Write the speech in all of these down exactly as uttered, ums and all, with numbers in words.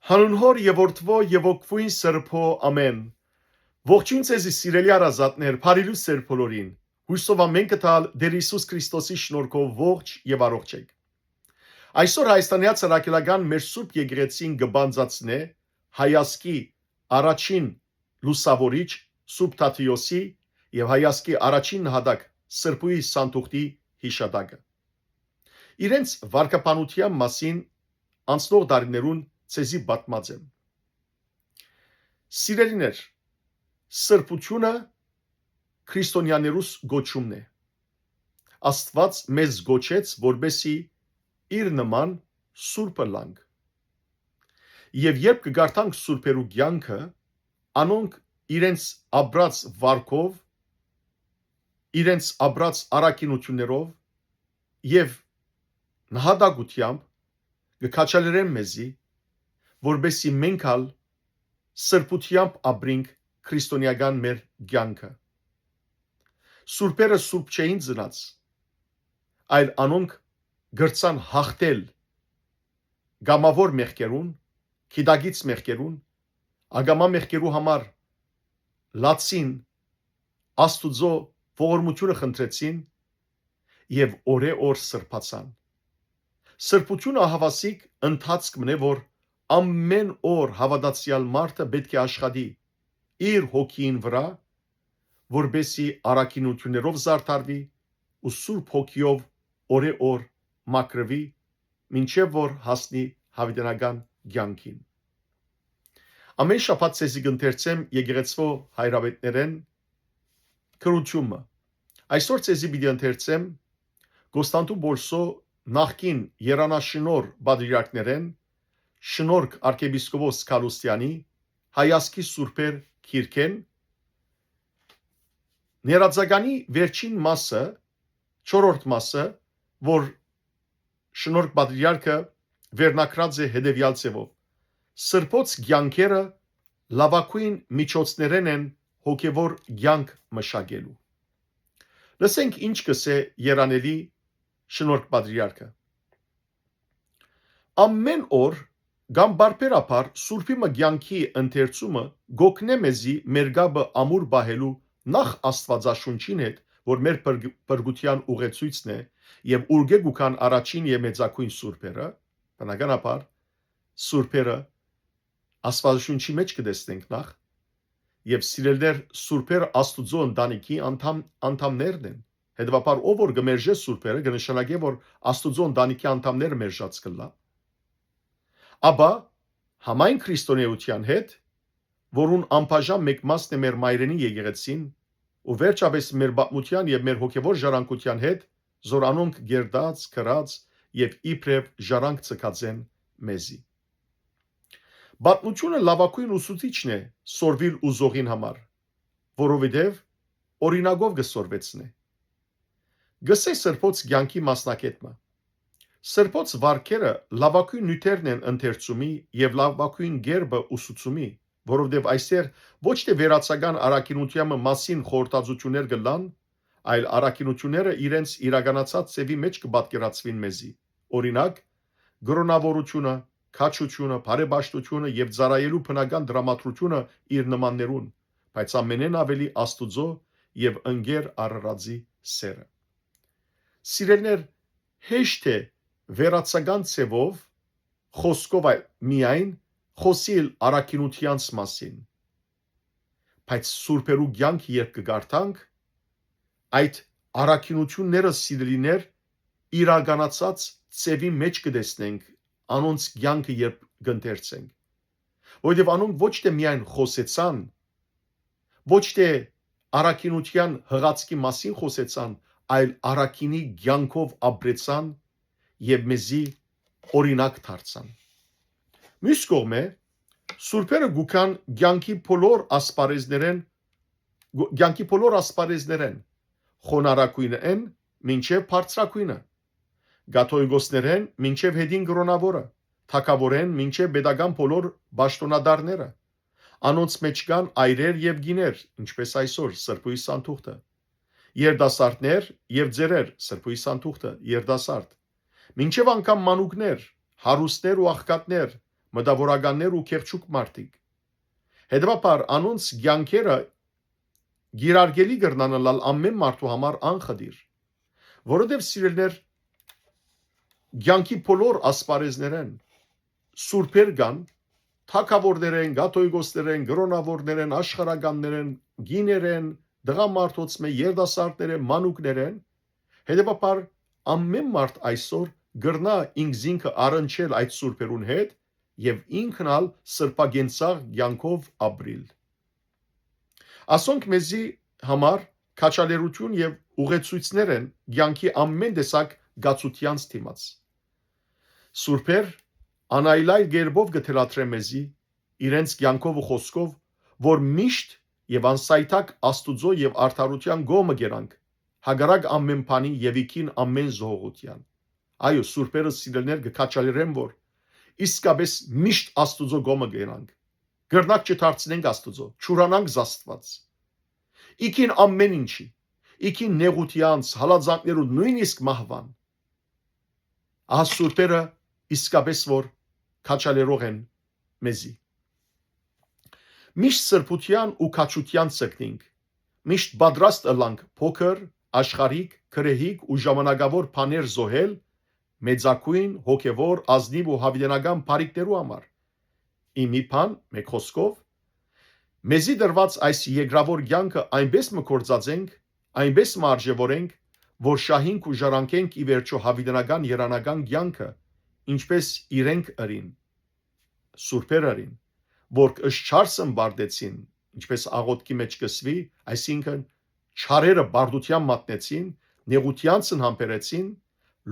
Հանուն Հօր եւ Որդւոյ եւ Ոգւոյն Սրբոյ, ամէն։ Ողջոյն ձեզի, սիրելի հարազատներ, բարի լուսեր բոլորին։ Յոյսով ամէն կը տալ Տէր Յիսուս Քրիստոսի շնորհքով ողջ եւ առողջ էք։ Այսօր Հայաստանեայ Առաքելական մեր Սուրբ Եկեղեցին կը բանձնեցնէ հայազգի առաջին լուսաւորիչ Սուրբ Թադէոսի եւ հայազգի առաջին նահատակ Սրբոյի Սանտուղտի յիշատակը։ Իրենց վարկաբանութեան մասին անցնող տարիներուն ձեզի պատմած եմ։ Սիրելիներ, սրբութիւնը քրիստոնեաներուս կոչումն է։ Աստուած մեզ կոչեց, որպէսզի իր նման սուրբ ըլլանք։ Եւ երբ կը կարդանք սուրբերու կեանքը, անոնք իրենց ապրած վարքով, իրենց ապրած առաքինութիւններով եւ նահատակութեամբ կը քաջալերեն մեզի, որպեսզի մենք ալ սրբութեամբ ապրինք քրիստոնեական մեր կեանքը։ Սուրբերը սուրբ չէին ծնած, այլ անոնք կրցան հաղթել կամաւոր մեղքերուն, գիտակից մեղքերուն, ակամայ մեղքերու համար լացին, Աստուծոյ ողորմութիւնը խնդրեցին եւ օրէ օր սրբացան։ Սրբութիւնը ահաւասիկ ընթացք մըն է, որ ամէն օր հաւատացեալ մարդը պէտք է աշխատի իր հոգիին վրայ, որպեսզի առաքինութիւններով զարդարուի ու Սուրբ Հոգիով օրէ օր մաքրուի, մինչեւ որ հասնի յաւիտենական կեանքին։ Ամէն շաբաթ ձեզի կ'ընթերցեմ եկեղեցւոյ հայրապետներէն գրութիւնը։ Այսօր ձեզի պիտի ընթերցեմ Կոստանդնուպոլսոյ նախկին երանաշնորհ պատրիարքներէն, շնորհք արքեպիսկոպոս Գալուստեանի, հայազգի սուրբեր գիրքէն, ներածականի վերջին մասը, չորրորդ մասը, որ շնորհք պատրիարքը վերնագրած է հետեւեալ ձեւով. «Սրբոց կեանքերը լաւագոյն միջոցներէն են հոգեւոր կեանք մշակելու»։ Լսենք ինչ կ'ըսէ երանելի շնորհք պատրիարքը։ Ամէն օր կամ բարբերաբար սուրբի մը կեանքի ընթերցումը կ'օգնէ մեզի մեր կապը ամուր պահելու նախ Աստուածաշունչին հետ, որ մեր փրկ-, փրկութեան ուղեցոյցն է եւ ուրկէ կու գան առաջին եւ մեծագոյն սուրբերը, բնականաբար, սուրբերը Աստուածաշունչի մէջ կը տեսնենք նախ, եւ սիրելիներ, սուրբեր Աստուծոյ ընտանիքի անդամ-, անդամներն են։ Հետեւաբար, ով որ կը մերժէ սուրբերը, կը նշանակէ, որ Աստուծոյ ընտանիքի անդամները մերժած կ'ըլլայ։ Ապա, համայն քրիստոնէութեան հետ, որուն անբաժան մէկ մասն է մեր մայրենի եկեղեցին, ու վերջապէս մեր պատմութեան եւ մեր հոգեւոր ժառանգութեան հետ, զոր անոնք կերտած, կրած եւ իբրեւ ժառանգ ձգած են մեզի։ Պատմութիւնը լաւագոյն ուսուցիչն է սորվիլ ուզողին համար, որովհետեւ օրինակով կը սորվեցնէ։ Կ'ըսէ սրբոց կեանքի մասնագետ մը. «Սրբոց վարքերը լաւագոյն նիւթերն են ընթերցումի եւ լաւագոյն կերպը ուսուցումի, որովհետեւ այստեղ ոչ թէ վերացական առաքինութեան մը մասին խորհրդածութիւններ կ'ըլլան, այլ առաքինութիւնները իրենց իրականացած ձեւի մէջ կը պատկերացուին մեզի։ Օրինակ, կրօնաւորութիւնը, քաջութիւնը, բարեպաշտութիւնը եւ ծառայելու բնական տրամադրութիւնը իր նմաններուն, բայց ամենէն աւելի Աստուծոյ եւ ընկեր Արարածի սէրը»։ Սիրելիներ, հեշտ է վերացական ձևով, խօսքով այլ միայն, խօսիլ առաքինութեանց մասին, բայց սուրբերու կեանքը երբ կը կարդանք, այդ առաքինութիւնները, սիրելիներ, իրականացած ձեւի մէջ կը տեսնենք, անոնց կեանքը երբ կ'ընթերցենք, որովհետեւ անոնք ոչ թէ միայն խօսեցան, ոչ թէ առաքինութեան յղացքի մասին խօսեցան, այլ առաքինի կեանքով ապրեցան եւ մեզի օրինակ դարձան։ Միւս կողմէ, սուրբերը կու գան կեանքի բոլոր ասպարեզներէն, կեանքի բոլոր ասպարեզներէն, խոնարհագոյնէն մինչեւ բարձրագոյնը, կաթողիկոսներէն մինչեւ յետին կրօնաւորը, թագաւորէն մինչեւ պետական բոլոր պաշտօնատարները։ Անոնց մէջ կան այրեր եւ կիներ, ինչպէս այսօր Սրբոյի Սանտուղտը, երիտասարդներ եւ ծերեր, Սրբոյի Սանտուղտը, երիտասարդ, մինչեւ անգամ մանուկներ, հարուստներ ու աղքատներ, մտաւորականներ ու գեղջուկ մարդիկ։ Հետեւաբար անոնց կեանքերը կիրարկելի կրնան ըլլալ ամէն մարդու համար անխտիր, որովհետեւ, սիրելիներ, կեանքի բոլոր ասպարեզներէն սուրբեր կան, թագաւորներէն, կաթողիկոսներէն, կրօնաւորներէն, աշխարհականներէն, կիներէն, տղամարդոցմէ, երիտասարդներէն, մանուկներէն։ Հետեւաբար ամէն մարդ այսօր կրնայ ինքզինքը առնչել այդ սուրբերուն հետ եւ ինքն ալ սրբակենցաղ կեանքով ապրիլ։ Ասոնք մեզի համար քաջալերութիւն եւ ուղեցոյցներ են կեանքի ամէն տեսակ կացութեանց դիմաց։ Սուրբեր անայլայլ կերպով կը թելադրեն մեզի իրենց կեանքով ու խօսքով, որ միշտ եւ անսայթակ Աստուծոյ եւ արդարութեան կողմը կերանք, հակառակ ամէն բանի եւ իքին ամէն զոհողութեան։ Այո, սուրբերը, սիրելիներ, կը քաջալերեն, որ իսկապէս միշտ Աստուծոյ կողմը կերանք։ Կրնանք չդարձնենք Աստուծոյ, չուրանանք զաստուած։ Իքին ամէն ինչի, իքին նեղութեանց, հալածանքներու, նոյնիսկ մահուան։ Ահա սուրբերը իսկապէս որ քաջալերող են մեզի։ Միշտ սրբութեան ու քաջութեան ձգտինք, միշտ պատրաստ ըլլանք փոքր, աշխարհիկ, գռեհիկ ու ժամանակաւոր բաներ զոհել մեծագոյն, հոգեւոր, ազնիւ ու յաւիտենական բարիքներու համար։ Ի մի բան, մէկ խօսքով, մեզի տրուած այս երկրաւոր կեանքը այնպէս մը գործածենք, այնպէս մը արժեւորենք, որ շահինք ու ժառանգենք ի վերջոյ յաւիտենական երանական կեանքը, ինչպէս իրենք ըրին, սուրբեր ըրին, որ ըշ չարս ըմբարտեցին, ինչպէս աղօթքի մէջ կ'ըսուի, այսինքն՝ չարերը պարտութեան մատնեցին, նեղութեանցն համբերեցին,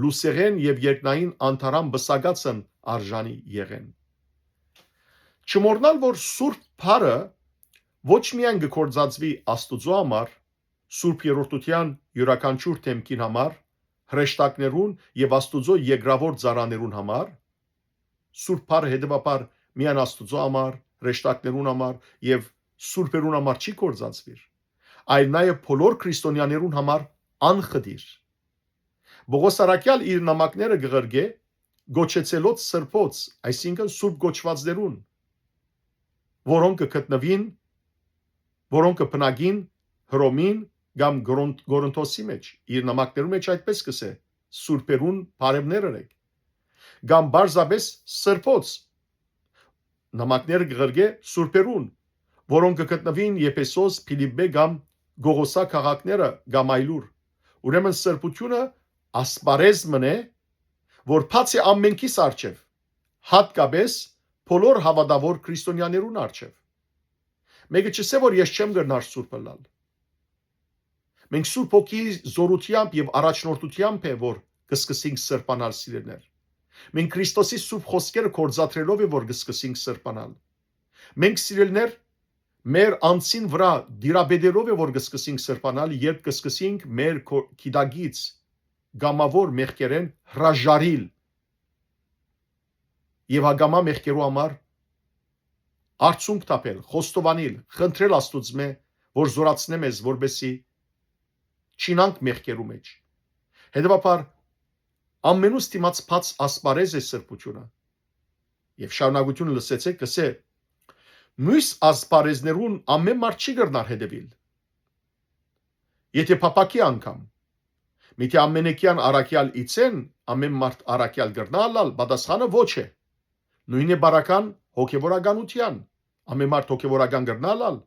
լուսեղէն եւ երկնային անդարան պսակածն արժանի եղեն։ Չմոռնալ, որ սուրբ բառը ոչ միայն կը գործածուի Աստուծոյ համար, Սուրբ Երրորդութեան իւրաքանչիւր դէմքին համար, հրեշտակներուն եւ Աստուծոյ երկրաւոր ծառաներուն համար, սուրբ բառը հետեւաբար միայն Աստուծոյ համար, հրեշտակներուն համար եւ սուրբերուն համար չի գործածուիր, այլ նաեւ բոլոր քրիստոնեաներուն համար անխտիր։ Պողոս առաքեալ իր նամակները կը ղրկէ կոչեցելոց սրբոց, այսինքն՝ սուրբ կոչուածներուն, որոնք կը գտնուին, որոնք կը բնակին Հռոմին կամ Կորինթ-, Կորինթոսի մէջ, իր նամակներու մէջ այդպես կ'ըսէ. «Սուրբերուն բարեւներ ըրեք», կամ պարզապէս սրբոց, նամակները կը ղրկէ սուրբերուն, որոնք կը գտնուին Եփեսոս, Փիլիպպէ կամ Կողոսա քաղաքները կամ այլուր։ Ուրեմն սրբութիւնը ասպարէզ մըն է, որ բաց է ամենքիս առջեւ, յատկապէս բոլոր հաւատաւոր քրիստոնեաներուն առջեւ։ Մէկը չ'ըսէ, որ ես չեմ կրնար սուրբ ըլլալ։ Մենք Սուրբ Հոգիի զօրութեամբ եւ առաջնորդութեամբ է, որ կը սկսենք սրբանալ, սիրելիներ։ Մենք Քրիստոսի սուրբ խօսքերը գործադրելով է, որ կը սկսենք սրբանալ։ Մենք, սիրելիներ, մեր անձին վրայ դիրապետելով է, որ կը սկսենք սրբանալ, երբ կը սկսենք մեր քո-, գիտակից, կամաւոր մեղքերէն հրաժարիլ եւ ակամայ մեղքերու համար արցունք թափել, խոստովանիլ, խնդրել Աստուծմէ, որ զօրացնէ մեզ, որպեսզի չինանք մեղքերու մէջ։ Հետեւաբար, ամենուց դիմաց բաց ասպարէզ է սրբութիւնը։ Եւ շարունակութիւնը լսեցէք, կ'ըսէ. «Միւս ասպարէզներուն ամէն մարդ չի կրնար հետեւիլ։ Եթէ փափաքի անգամ, միթէ ամենեքեան առաքեալ իցեն, ամէն մարդ առաքեալ կրնա ըլլալ»։ Պատասխանը ոչ է։ Նոյնը բարական հոգեվորականութեան, ամէն մարդ հոգեվորական կրնա ըլլալ։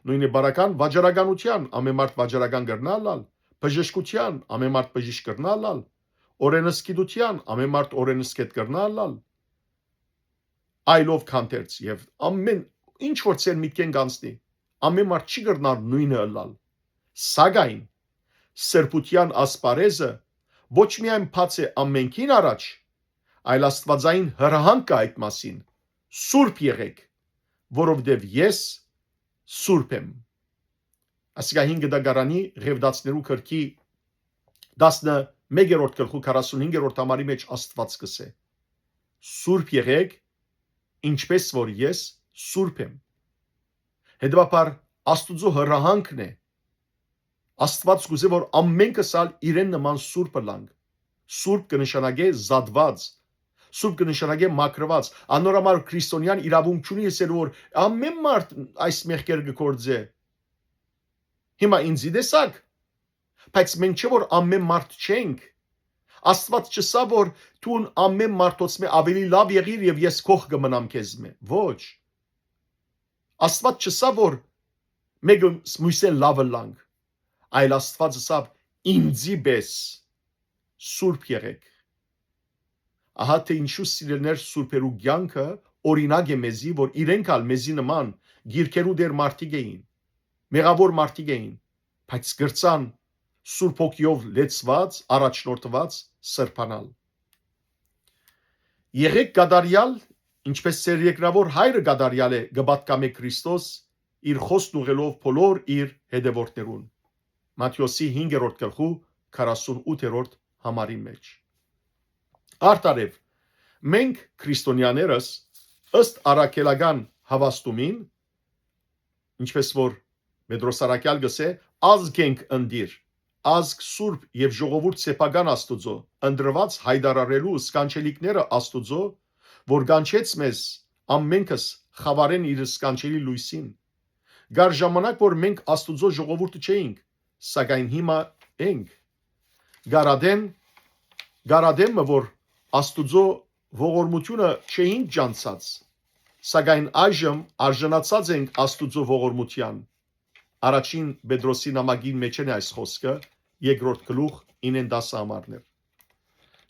Նոյնը բարական վաճառականութեան, ամէն մարդ վաճառական կրնա ըլլալ։ Բժշկութեան, ամէն մարդ բժիշկ կրնա ըլլալ։ Օրէնսգիտութեան, ամէն մարդ օրէնսգետ կրնա ըլլալ։ Այլով քանթերց եւ ամէն ինչ որ ձեր միտքէն կանցնի, ամէն մարդ չի կրնար նոյնը ըլլալ։ Սակայն սրբութեան ասպարէզը ոչ միայն բաց է ամենքին առաջ, այլ աստուածային հրահանգ կը այդ մասին. «Սուրբ եղեք, որովհետեւ ես սուրբ եմ»։ Ասիկա հինգ դագարանի Ղեւտացիներու գրքի տասնմեկերորդ գլխու քառասունհինգերորդ համարի մէջ Աստուած կ'ըսէ. «Սուրբ եղեք, ինչպես որ ես սուրբ եմ»։ Հետեւաբար, Աստուծոյ հրահանգն է։ Աստուած կ'ուզէ, որ ամենքս ալ իրեն նման սուրբ ըլլանք։ Սուրբ կը նշանակէ զատուած, Սուրբ կը նշանակէ մաքրուած։ Անոր համար քրիստոնեան իրաւունք չունի ըսել, որ ամեն մարդ այս մեղքեր կը գործէ։ Հիմա ինձի տեսաք, բայց մենք չէ՞ որ ամեն մարդ չենք։ Աստուած չըսաւ, որ դուն ամեն մարդոցմէ աւելի լաւ եղիր եւ ես գոհ կը մնամ քեզմէ։ Ոչ։ Աստուած չըսաւ, որ մէկը մոյսէն լաւ ըլլանք, այլ Աստուած ըսաւ. «Ինձի պէս սուրբ եղէք»։ Ահա թէ ինչու, սիրելիներ, սուրբերու կեանքը օրինակ է մեզի, որ իրենք ալ մեզի նման գիրքերու տեր մարդիկ էին, մեղաւոր մարդիկ էին, բայց կրցան Սուրբ Հոգիով լեցուած, առաջնորդուած սրբանալ։ Եղեք կատարեալ, ինչպես ձեր երկրաւոր Հայրը կատարեալ է, կը պատգամէ Քրիստոս, իր խօսքն ուղղելով բոլոր իր հետեւորդներուն։ Մատթէոսի հինգերորդ գլխու քառասունութերորդ համարին մէջ։ Արդարեւ, մենք քրիստոնեաներս, ըստ առաքելական հաւաստումին, ինչպես որ Պետրոս առաքեալ կ'ըսէ, ազգ ենք ընտիր, ազգ սուրբ եւ ժողովուրդ սեփական Աստուծոյ, ընտրուած յայտարարելու սքանչելիքները Աստուծոյ, որ կանչեց մեզ ամենքս խաւարեն իր սքանչելի լոյսին։ Կար ժամանակ, որ մենք Աստուծոյ ժողովուրդը չէինք, սակայն հիմա ենք։ Կար ատեն, կար ատեն մը, որ Աստուծոյ ողորմութիւնը չէինք ճանչցած, սակայն այժմ արժանացած ենք Աստուծոյ ողորմութեան։ Առաջին Պետրոսի նամակին մէջէն է այս խօսքը, երկրորդ գլուխ, ինեն տասը համարներ։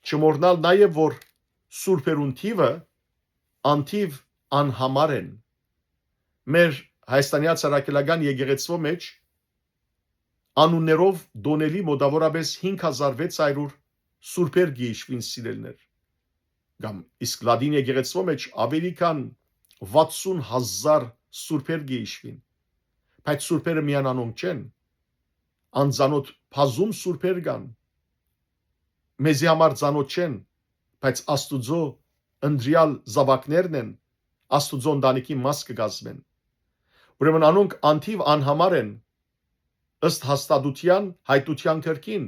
Չմոռնալ նաեւ, որ սուրբերուն թիւը անթիւ անհամար են։ Մեր Հայաստանեայ Առաքելական Եկեղեցւոյ մէջ անուններով տօնելի մօտաւորապէս հինգ հազար վեց հարիւր սուրբեր կը յիշուին, սիրելիներ։ Կամ իսկ Լատին եկեղեցւոյ մէջ աւելի քան վաթսուն հազար սուրբեր կը յիշուին։ Բայց սուրբերը միայն անոնք չեն, անծանօթ բազում սուրբեր կան, մեզի համար ծանօթ չեն, բայց Աստուծոյ ընտրեալ զաւակներն են, Աստուծոյ ընտանիքի մաս կը կազմեն։ Ուրեմն անոնք անթիւ անհամար են, ըստ հաստատութեան, յայտնութեան կրկին,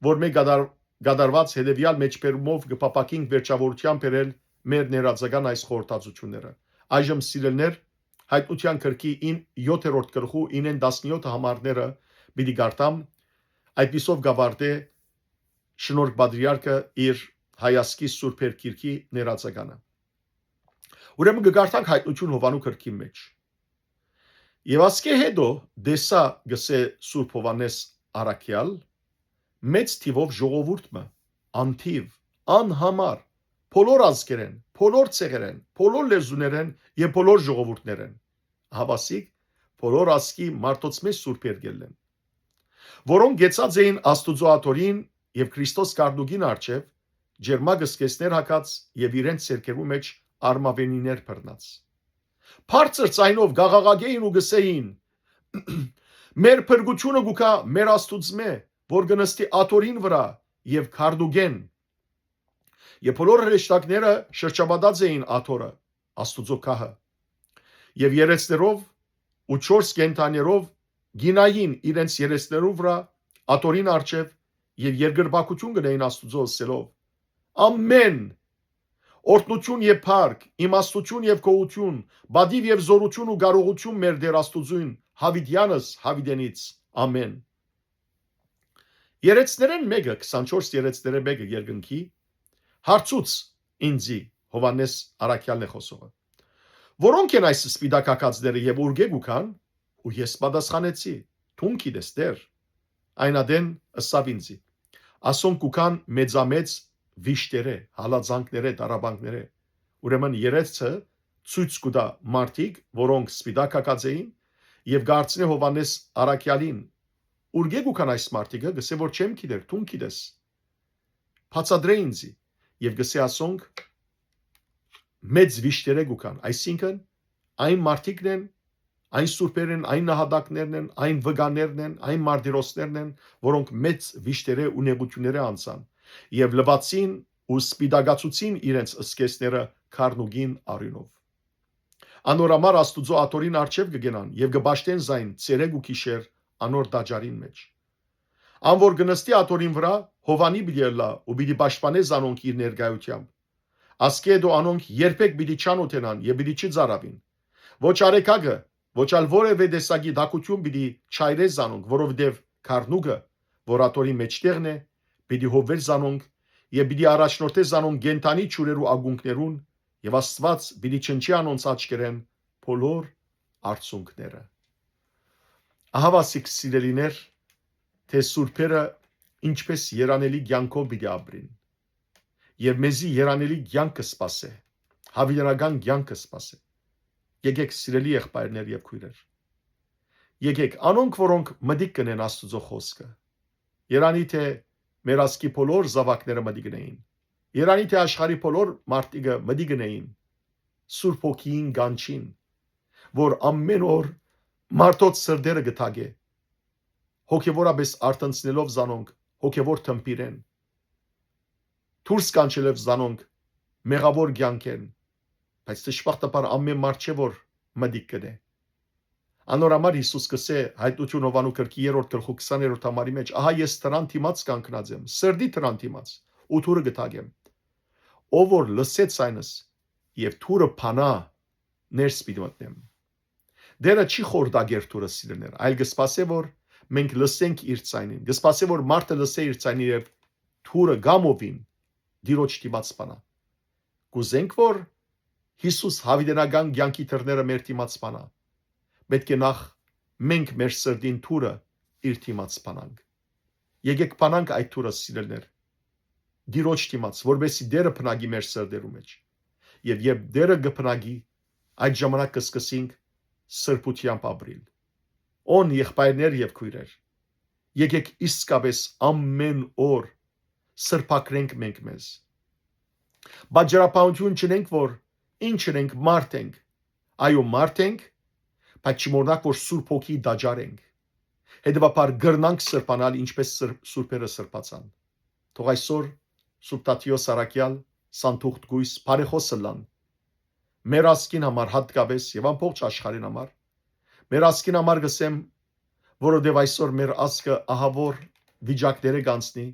որ մենք կատար-, կատարուած հետեւեալ մէջբերումով կը փափաքինք վերջավորութեան բերել մեր ներածական այս խորհրդածությունները։ Այժմ, սիրելիներ, յայտնութեան կրկի ին-, յոթերորդ գլխու ինեն տասնեօթ համարները պիտի կարդամ, այդպիսով կավարտէ Շնորհք Պատրիարքը իր հայազգի սուրբեր գիրքի ներածականը։ Ուրեմն կը կարդանք Յայտնութիւն Յովհաննու կրկին մէջ։ Եւ ասկէ հետո տեսայ, կ'ըսէ Սուրբ Յովհաննէս Առաքեալ, մեծ թիւով ժողովուրդ մը, անթիւ, անհամար, բոլոր ազգերէն, բոլոր ցեղերէն, բոլոր լեզուներէն եւ բոլոր ժողովուրդներէն։ Ահա ասիկ, բոլոր ազգի մարդոցմէ սուրբեր կ'ելլեն, որոնք գեցած էին Աստուծոյ աթոռին եւ Քրիստոս քառնուկին առջեւ, ճերմակ զգեստներ հագած եւ իրենց ձեռքերու մէջ արմաւենիներ բռնած։ Բարձր ձայնով կ'աղաղակէին ու կ'ըսէին. «Մեր փրկութիւնը կու գայ մեր Աստուծմէ, որ կը նստի աթոռին վրայ եւ քառնուկէն»։ Եւ բոլոր հրեշտակները շրջապատած էին աթոռը, Աստուծոյ գահը։ Եւ երեցներով ու չորս կենդանիներով գինային իրենց երեցներու վրայ աթոռին առջեւ եւ երկրպագութիւն կ'ընէին Աստուծոյ, ըսելով. «Ամէն օրհնութիւն եւ փառք, իմաստութիւն եւ գոհութիւն, պատիւ եւ զօրութիւն ու կարողութիւն մեր Տէր Աստուծոյն, յաւիտեանս յաւիտենից։ Ամէն»։ Երեցներէն մէկը, քսանչորս երեցներէն մէկը երկնքի, հարցուց ինձի, Յովհաննէս Առաքեալն է խօսողը. «Որո՞նք են այս սպիտակ հագածները եւ ուրկէ՞ կու գան»։ Ու ես պատասխանեցի. «Դուն գիտես, Տէր»։ Այն ատեն ըսաւ ինձի. «Ասոնք կու գան մեծամեծ վիշտերէ, հալածանքներէ, տառապանքներէ»։ Ուրեմն երեցը ցոյց կու տայ մարդիկ, որոնք սպիտակ հագած էին, եւ կ'արցնէ Յովհաննէս Առաքեալին. «Ուրկէ՞ կու գան այս մարդիկը»։ Կ'ըսէ որ չեմ գիտեր, դուն գիտես։ Բացատրէ ինձի եւ կ'ըսէ. «Ասոնք մեծ վիշտերէ կու գան», այսինքն այն մարդիկն են, այն սուրբերն են, այն նահատակներն են, այն վկաներն են, այն մարտիրոսներն են, որոնք մեծ վիշտերէ ու նեղութիւններէ անցան եւ լուացին ու սպիտակացուցին իրենց զգեստները քառնուկին արիւնով։ Անոր համար Աստուծոյ աթոռին առջեւ կը գնան եւ կը պաշտեն զայն ցերեկ ու գիշեր անոր տաճարին մէջ։ Ան որ կը նստի աթոռին վրայ, Յովհաննի պիտի ըլլայ ու պիտի պաշտպանէ զանոնք իր ներկայութեամբ։ Ասկէ յետոյ անոնք երբեք պիտի չանօթենան եւ պիտի չծարաւին։ Ոչ արեգակը, ոչ ալ որեւէ տեսակի տաքութիւն պիտի չայրէ զանոնք, որովհետեւ գառնուկը, որ աթոռի մէջտեղն է, պիտի հովէր զանոնք եւ պիտի առաջնորդէ զանոնք կենդանի ջուրերու ակունքներուն, եւ Աստուած պիտի չնչի անոնց աչքերէն բոլոր արցունքները։ Ահա, սիրելիներ, թէ սուրբերը ինչպէս երանելի կեանքով պիտի ապրին եւ մեզի երանելի կեանքը սպասէ, յաւիտենական կեանքը սպասէ։ Եկեք, սիրելի եղբայրներ եւ քոյրեր, եկեք, անոնք, որոնք մտիկ կ'ընեն Աստուծոյ խօսքը, երանի թէ մեր ազգի բոլոր զաւակները մտիկ ընէին, երանի թէ աշխարհի բոլոր մարդիկը մտիկ ընէին Սուրբ Հոգիին կանչին, որ ամէն օր մարդոց սրտերը կը թակէ, հոգեւորապէս արթնցնելով զանոնք հոգեւոր թմբիրէն, դուրս կանչելով զանոնք մեղաւոր կեանքէն, բայց դժբախտաբար ամէն մարդ չէ, որ մտիկ կ'ընէ։ Անոր համար Յիսուս կ'ըսէ Հայտնութիւն Յովհաննէ գլխի երրորդ գլխու քսաներորդ համարի մէջ. «Ահա ես դրան դիմաց կանգնած եմ, սրտի դրան դիմաց, ու դուռը կը թակեմ։ Ով որ լսեց այնս եւ դուռը բանայ, ներս պիտի մտնեմ»։ Տէրը չի խորտակեր դուռը, սիրելիներ, այլ կը սպասէ, որ մենք լսենք իր ձայնին, կը սպասէ, որ մարդը լսէ իր ձայնին եւ դուռը կամ ովին Տիրոջ դիմաց բանայ։ Կ'ուզենք, որ Յիսուս յաւիտենական կեանքի դռները մեր դիմաց բանայ, պէտք է նախ մենք մեր սրտին դուռը իր դիմաց բանանք։ Եկեք բանանք այդ դուռը, սիրելիներ, Տիրոջ դիմաց, որպեսզի Տէրը բնակի մեր սրտերու մէջ։ Եւ երբ Տէրը կը բնակի, այդ ժամանակ կը սկսենք սրբութեամբ ապրիլ։ Օն, եղբայրներ եւ քոյրեր, եկեք իսկապէս ամէն օր սրբագրենք մենք մեզ։ Պատճառաբանութիւն չընենք, որ ինչ ընենք, մարդ ենք։ Այո, մարդ ենք, բայց չմոռնանք, որ Սուրբ Հոգի տաճար ենք։ Հետեւաբար կրնանք սրբանալ, ինչպէս սր-, սուրբերը սրբացան։ Թող այսօր Սուրբ Թադէոս առաքեալ, Սանթուղթ Կոյս, բարեխօս ըլլան մեր ազգին համար յատկապէս եւ ամբողջ աշխարհին համար։ Մեր ազգին համար կ'ըսեմ, որովհետեւ այսօր մեր ազգը ահաւոր վիճակներէ կ'անցնի,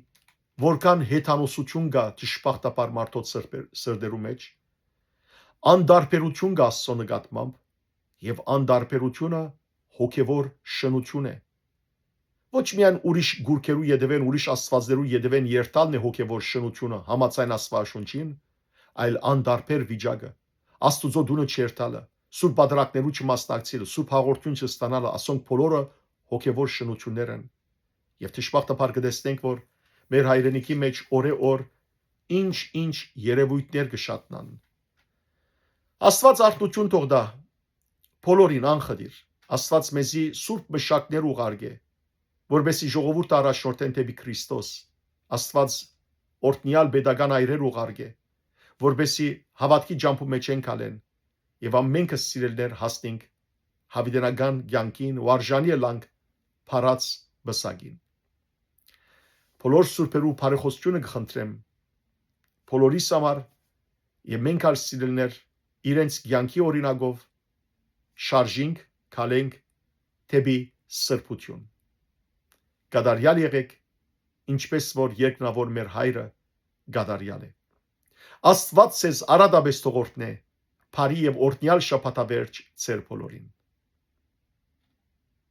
որքան հեթանոսություն կայ դժբախտաբար մարդոց սրբեր-, սրտերու մէջ, անտարբերություն կայ Աստուծոյ նկատմամբ, եւ անտարբերությունը հոգեւոր շնություն է։ Ոչ միայն ուրիշ գուրքերու ետեւէն, ուրիշ աստուածներու ետեւէն երթալն է հոգեւոր շնությունը համաձայն Աստուածաշունչին, այլ անտարբեր վիճակը, Աստուծոյ տունը չերթալը, սուրբ պատրակներու չմասնակցիլը, սուրբ հաղորդում չստանալը, ասոնք բոլորը հոգեւոր շնություններ են։ Եւ դժբախտաբար կը տեսնենք, որ մեր հայրենիքի մէջ օրէ օր ինչ-ինչ երեւոյթներ կը շատնան։ Աստուած արթնություն թող տայ բոլորին անխտիր։ Աստուած մեզի սուրբ մշակներ ուղարկէ, որպեսզի ժողովուրդը առաջնորդեն դէպի Քրիստոս։ Աստուած օրհնեալ պետական այրեր ուղարկէ, որպեսզի հաւատքի ճամբու մէջ ենք ալեն եւ ամենքս, սիրելիներ, հասնենք յաւիտենական կեանքին ու արժանի ըլանք փառած պսակին։ Բոլոր սուրբերու բարեխօսութիւնը կը խնդրեմ բոլորիս համար եւ մենք ալ, սիրելիներ, իրենց կեանքի օրինակով շարժինք, քալենք դէպի սրբութիւն։ Կատարեալ եղեք, ինչպէս որ երկնաւոր մեր Հայրը կատարեալ է։ Աստուած ձեզ արատապէս թող օրհնէ, բարի եւ օրհնեալ շաբաթավերջ ձեր բոլորին։